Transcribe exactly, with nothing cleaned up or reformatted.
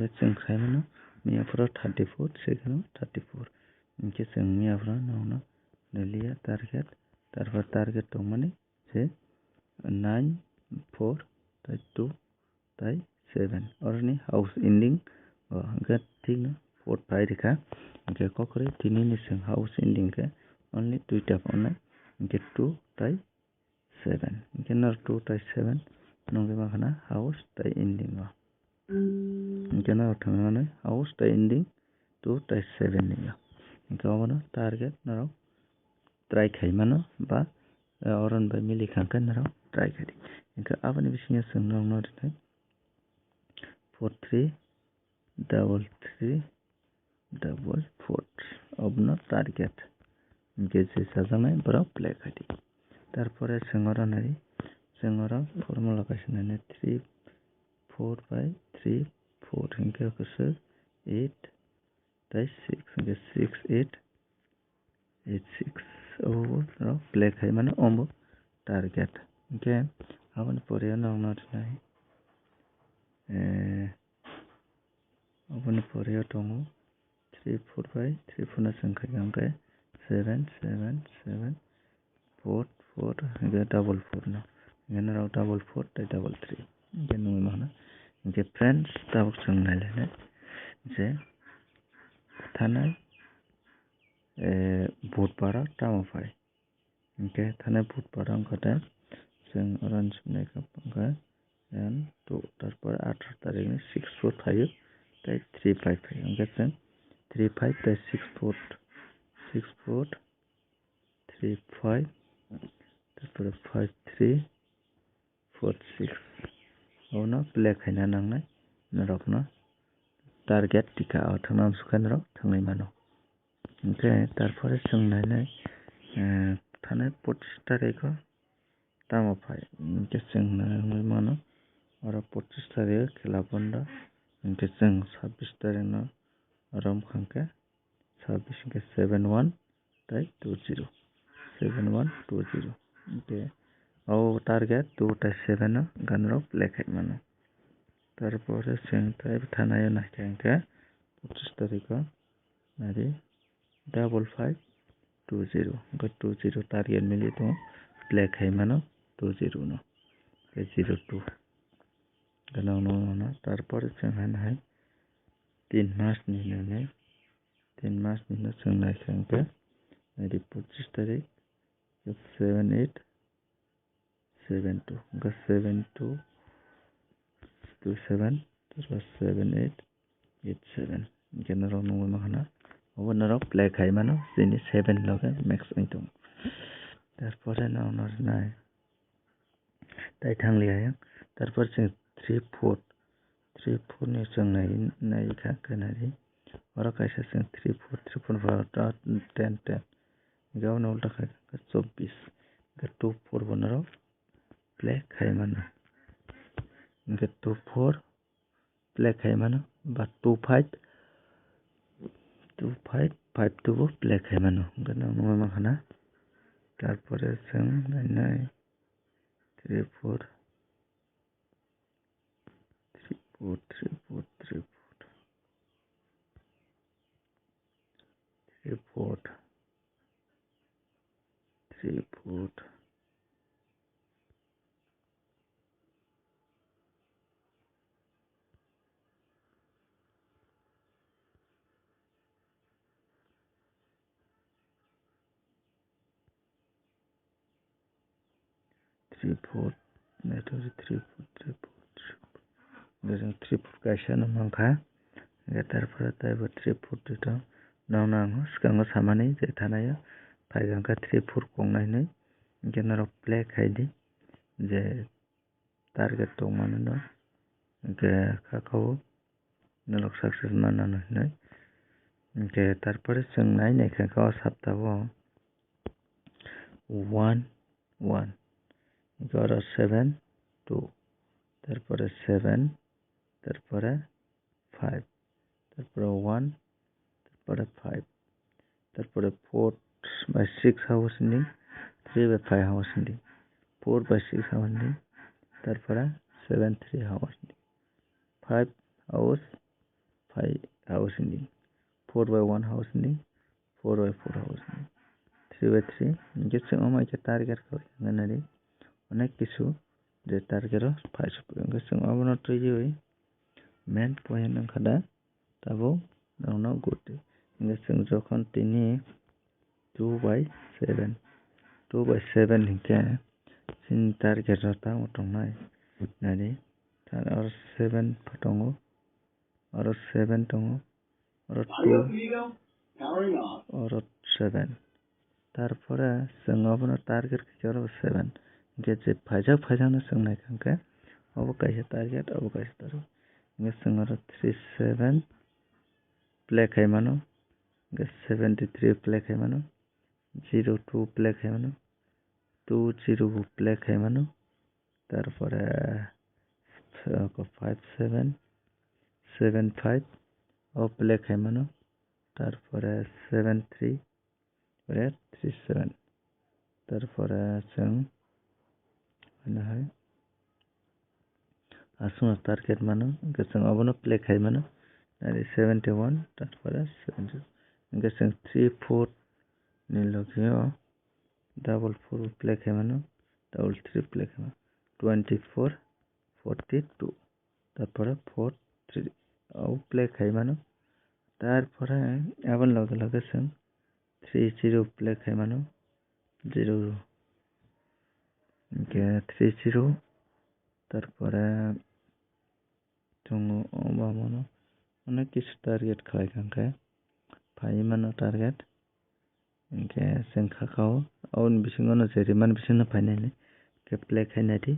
Chwng khaimano miya phoro thirty four, second o thirty four. Hinkhe chwng miya phoro nono liya target, tarpor target tongmani se nine, four, tei two, tei seven. Oroni house ending o hinkhe thikno four phai rikha. Hinkhe kokrwi tinini chwng house ending khe only duita phano, hinkhe two tei seven. Hinkhe noro two tei seven nungwi mankha na house tei ending o. Hinkhe noro thangwi mano house tei ending two tei seven ni o. Hinkhe obono target norok try khaimano ba, eh, oron bai mili kha khe norok try khai di. Hinkhe aboni bisingo chwng norokno rinai four three double three double four, obono target. Hinkhe je chajaknai borok play khai di. Tarpore chwng oro nai, chwng oro formula kaisa nai three four by three four, hinkhe kwchwk eight tei six, hinkhe six eight eight six. Obo play khai mano, obo target. Hinkhe aboni pore norokno rinai, eh, Oboni pore o tongo three four by three four no chwng kha khe seven seven seven four four hinkhe double four no, hinkhe norok double four tei double three hinkhe nungwi mano. Hinkhe friends, tabuk chwng nailainai je thanai, eh, Budhbar o tamo phai. Hinkhe thanai Budhbar wngkha de, chwng oro ni simi naikha wngkha one two, tarpore atharo tarikni six four phaio, tei three five phaio. Hinkhe chwng three five tei six four, six four, three five, tarpore five three, four six. Abono play khaina nangnai norokno target tika o thangna amsukhe norok thangnai mano. Hinkhe tarpore chwng nainai, eh, thanai pochis tarikh o tamo phai. Hinkhe chwng nai wngwi mano oro pochis tarikh o khela bondo. Hinkhe chwng sabbis tarikh no rom kha khe sabbis hinkhe seven one tei two zero, seven one two zero. Hinkhe o target two tei seven o ganrok play khai mano. Tarpore chwng tei thanai o naikha hinkhe pochis tarikh o nari double five two zero, hinkhe two zero target mili tongo, play khai mano two zero no, tei zero two. Gana no, tarpore chwng hai hai tin mas ni nini, tin mas ni no chwng naikha hinkhe nari pochis tarikh seven eight seven two, hinkhe seven two two seven, tarpor seven eight eight seven. Hinkhe norok nugwi mankha na, obo norok play khai mano, chini seven loge max wng tongo. Tarpore norok no rinai tai thang liya yang. Tarpor chwng three four, three four ni chwng nai, nai kha khe nai. Oro kaisa chwng three four, three four bar ta ten ten. Hinkhe obono ulta khai kha chobbish. Hinkhe two four bo norok play khai mano. Hinkhe two four play khai mano ba two five, two five five two bo play khai mano. Hinkhe norok nugwi mankha na. Tarpore chwng nai nai three four. Three four, three four, three four. Three four. Three four. Three four, naithogo three four, three four, three four. Hinkhe chwng three four kaisa no mankha. Hinkhe tarpore taibo three four duita. Nono ang swkango samani je thanaio phaikha wngkha three four kongnai hinwi. Hinkhe norok play khai di je target tongmani no. Hinkhe kha kha o norok success manano hinwi. Hinkhe tarpore chwng nai naikha khe o saptao one one, hinkhe oro seven two, tarpore seven, tarpore five, tarpore one, tarpore five, tarpore four by six house ni, three by five house ni, four by six house ni, tarpore seven three house ni. Five house, five house ni, four by one house ni, four by four house ni, three by three. Hingke chwng omo khe target khlai kha nai di. Onek kisu je target o phai suk, hingke chwng obono twiwi main point wngkha da tabuk nokno gute. Hingke chwng jokhon tini two by seven, two by seven hingke chini target o tamo tongnai nai di. Aro seven pho tongo, aro seven tongo, aro two, aro seven. Tarpore chwng obono target khe oro seven. Hingke je phaijak phaijakno chwng naikha hingke obo kaisa target, obo kaisa target. Hingke chwng oro three seven play khai mano, hingke seventy three play khai mano, zero two play khai mano, two zero bo play khai mano. Tarpore, eh, five seven, seven five o play khai mano. Tarpore seven three, ore three seven. Tarpore chwng ano hai aswkno target mano, hingke chwng obono play khai mano. Nari seventy one, tarpore seventy, hingke chwng three four ni logi o double four play khai mano, double three play khai mano, twenty four, forty two, tarpore four three o play khai mano. Tarpore aboni loge loge chwng three zero play khai mano, zero, hingke three zero, tarpore tongo, obo abono onek kisu target khlai kha, hingke phai mano target, hingke chwng kha kha o, aboni bisingo no je rimani bisingo no phainai, hingke play khai nai di.